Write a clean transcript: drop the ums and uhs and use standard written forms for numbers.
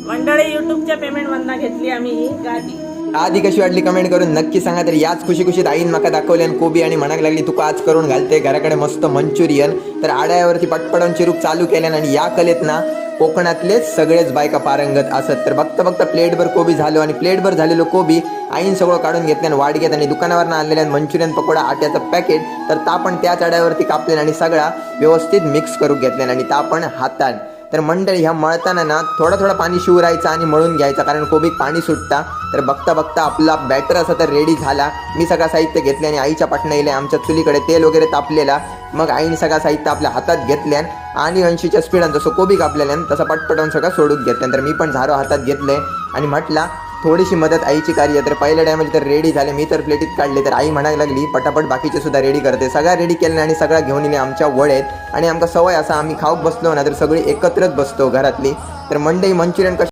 मंडळी, युट्यूबच्या पेमेंट मधनं घेतली आम्ही ही गादी. आधी कशी वाटली कमेंट करून नक्की सांगा. तर याच खुशी खुशीत आईन माका दाखवले आणि कोबी आणि म्हणाक लागली, तुका आज करून घालते घराकडे मस्त मंचुरियन. तर आड्यावरती पटपटून चिरूक चालू केल्यान आणि या कलेत ना कोकणातलेच सगळेच बायका पारंगत असत. तर बघता बघता प्लेटभर कोबी झालो आणि प्लेटभर झालेलो कोबी आईन सगळं काढून घेतल्यान वाडग्यात आणि दुकानावरनं आणलेल्या मंचुरियन पकोडा आट्याचं पॅकेट, तर ता पण त्याच आड्यावरती कापल्यान आणि सगळा व्यवस्थित मिक्स करून घेतल्यान आणि ता पण हातात. तर मंडळी, ह्या मळताना ना थोडं थोडं पाणी शिवरायचं आणि मळून घ्यायचं, कारण कोबीत पाणी सुटता. तर बघता बघता आपला बॅटर असा तर रेडी झाला. मी सगळं साहित्य घेतले आणि आईच्या पाटणं इले. आमच्या चुलीकडे तेल वगैरे तापलेला. मग आईने सगळं साहित्य आपल्या हातात घेतल्यान आणि 80च्या स्पीडान जसं कोबी कापलेल्यान तसं पटपटून सगळं सोडून घेतल्यान. तर मी पण झारो हातात घेतले आणि म्हटला, थोडीशी मदत आईची कार्य. तर पहिल्या टायमाला तर रेडी झाले. मी तर प्लेटीत काढले, तर आई म्हणायला लागली, पटापट बाकीचे सुद्धा रेडी करते. सगळा रेडी केलं आणि सगळा घेऊन येणे आमच्या वळेत. आणि आमका सवय असा, आम्ही खाऊक बसलो ना तर सगळी एकत्रच बसतो घरातली. तर मंडळी, मंचुरियन कशा